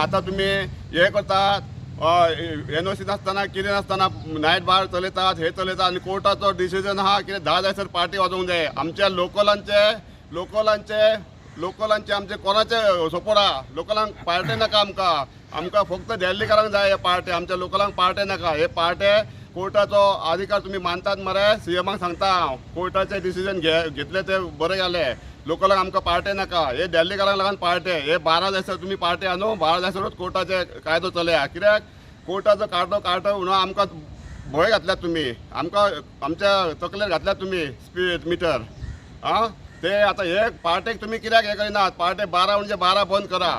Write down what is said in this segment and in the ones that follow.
आतां तुमी हे करतात, एनओसी नासतना कितें नासतना नायट बार चलयतात, हे चलयतात आनी कोर्टाचो डिसिजन आहा कितें 10 जायसर पार्टी वाजोवंक जाय. आमच्या लोकलांचे लोकलांचे लोकलांचे आमचे कोणाचे सपोर्ट आहा. लोकलांक पार्टे नाका आमकां, आमकां फक्त दिल्लीकारांक जाय हे पार्टे. आमच्या लोकलांक पार्टे नाका. हे पार्टे कोर्टाचो अधिकार तुमी मानतात मरे, सीएमाक सांगता हांव, कोर्टाचे डिसिजन घेतले ते बरें जालें. लोकलांक आमकां पार्टे नाका. हे दिल्लीकारांक लागून पार्टे. हे 12 जायसर तुमी पार्टे हा न्हू, 12 जायसरूच कोर्टाचे कायदो चलया. कित्याक कोर्टाचो कायदो कायदो म्हणून आमकां भंय घातल्यात तुमी, आमकां आमच्या तकलेर घातल्यात तुमी स्पीड मिटर. आं ते आतां हे पार्टेक तुमी कित्याक हें करिनात? पार्टे 12 म्हणजे 12 बंद करा.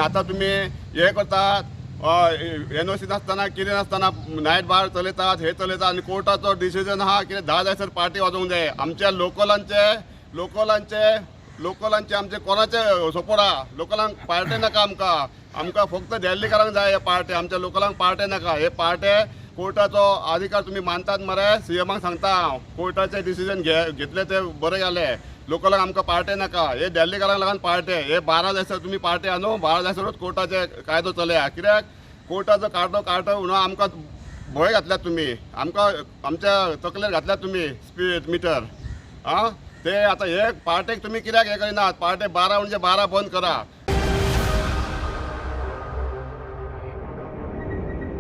आतां तुमी हे करतात, एनओसी नासतना कितें नासतना नायट बार चलयतात, हे चलयतात आनी कोर्टाचो डिसिजन आहा कितें 10 जायसर पार्टी वाजोवंक जाय. आमच्या लोकलांचे लोकलांचे लोकलांचे आमचे कोणाचे सपोर्ट आहा. लोकलांक पार्टे नाका आमकां, आमकां फक्त दिल्लीकारांक जाय हे पार्टे. आमच्या लोकलांक पार्टे नाका. हे पार्टे कोर्टाचो अधिकार तुमी मानतात मरे, सीएमाक सांगता हांव, कोर्टाचे डिसिजन घेतले ते बरें जालें. लोकलांक आमकां पार्टे नाका. हे दिल्लीकारांक लागून पार्टे. हे 12 जायसर तुमी पार्टे हा न्हू, 12 जायसरूच कोर्टाचे कायदो चलया. कित्याक कोर्टाचो कायदो कायदो म्हणून आमकां भंय घातल्यात तुमी, आमकां आमच्या तकलेर घातल्यात तुमी स्पीड मिटर. आं ते आतां हे पार्टेक तुमी कित्याक हें करिनात? पार्टे 12 म्हणजे 12 बंद करा.